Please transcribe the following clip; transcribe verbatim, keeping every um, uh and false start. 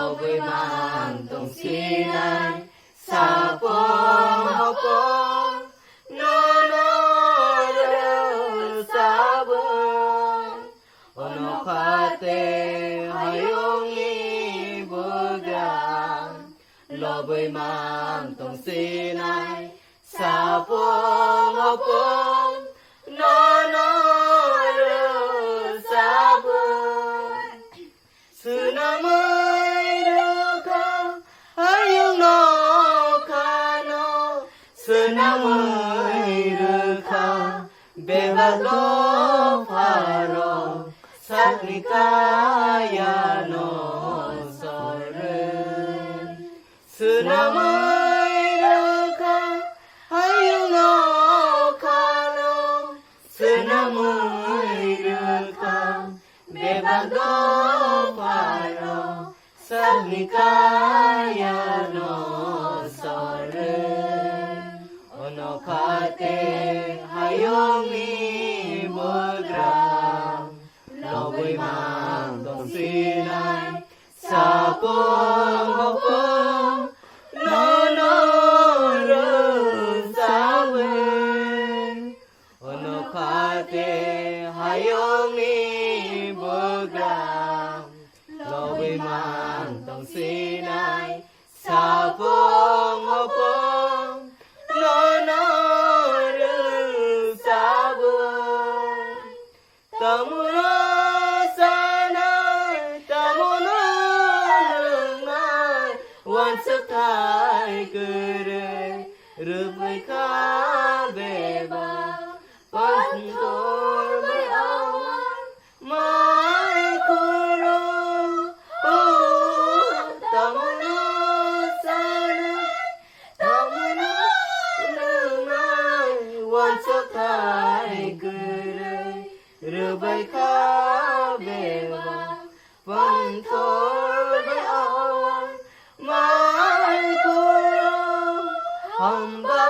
Lobwi mang tong sinai, sapong hopong, nono rwsabwi. Ono khate hayungni bugra, lobwi mang tong sinai, sapong hopong, nono rwsabwi. Swnamwi rwkha hayungno khano, swnamwi rwkha bebak dopharo sakni kayano sorwi. Swnamwi rwkha hayungno khano, swnamwi rwkha bebak dopharo sakni kayano sorwi. Ono khate hayungni bugra, lobwi mang tong sinai, sapong hopong, nono rwsabwi. Ono khate hayungni bugra, lobwi mang tong sinai, sapong hopong, nono rwsabwi. Tamono chanai, tamono nwngnai, uansukthai kwrwi rwbaikha bebak. Panthor bai awar mai khoro, o tamono chanai, tamono nwngnai, uansukthai kwrwi rwbaikha bebak. Panthor bai awar mai khoro, hamba